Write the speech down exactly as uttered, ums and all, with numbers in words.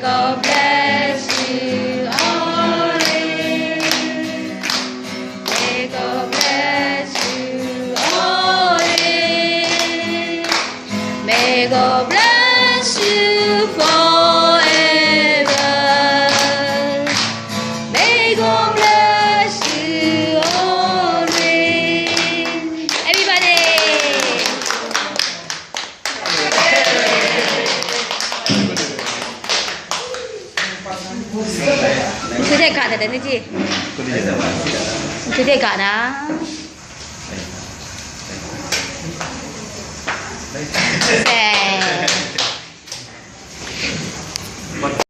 God bless you always. May God bless you always. May God bless you forever. May God bless you always. Everybody. မုၢ်ချွတ်ႉထႅၵ်ႈ ဂၢၼ်တႄႉတႄႉ မုၢ်ချွတ်ႉထႅၵ်ႈ ဂၢၼ်တႄႉ။